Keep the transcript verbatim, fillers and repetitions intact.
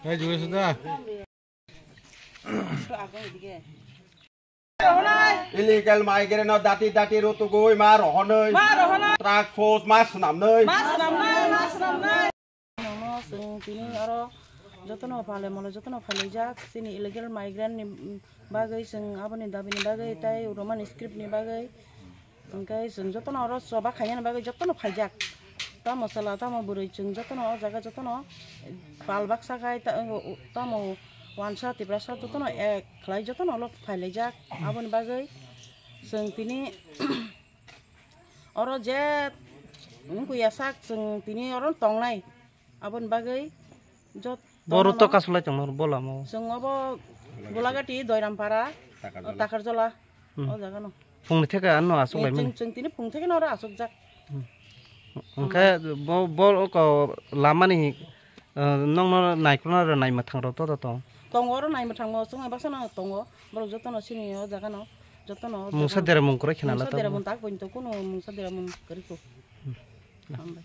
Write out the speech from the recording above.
Hey, juwe suda. Illegal migrant no dati dati rutugui ma rohonoi. Ma rohonoi. Truck force ma swnamnoi. Ma swnamnoi, ma swnamnoi. Nono chwng tini oro jotono pale mole jotono phalai jak. Chini illegal migrant ni bagwi chwng aboni dabi ni bagwi tai Roman script ni bagwi. Hwnkhe chwng jotono oro choba khainani bagwi jotono phaijak. Tamo chwla, tamo bwrwi, chwng jotono o jaga jotono pal baksa khai ta-, tamo wansa, tiprasa jotono ek khlai jotono ulo phailaijak. Aboni bagwi chwng tini oro je wngkhuya sak chwng tini oro tongnai. Aboni bagwi jot Boro to kasulai tongno bolamo. Chwng obo Golagati, Doirampara, Takarjola. Takarjola, Hmm. O jaga no. Phungni theke ano asuk lai Chwng, mani. Chwng tini phung theke no oro asuk jak. Hwnkhe bo, bo ko lamani, eh, nongno naikolna ro naima thang ro to to tong. Tongo oro naima thangmo chwng baksa no tongo. Borok jotono sini o jaga no. Jotono o Mungsa jaga no. Dera mung kwrwi khena Mungsa la to. Dera mung tak boni to kuno mungsa dera mung kwrwi ko. Hmm. Hambai.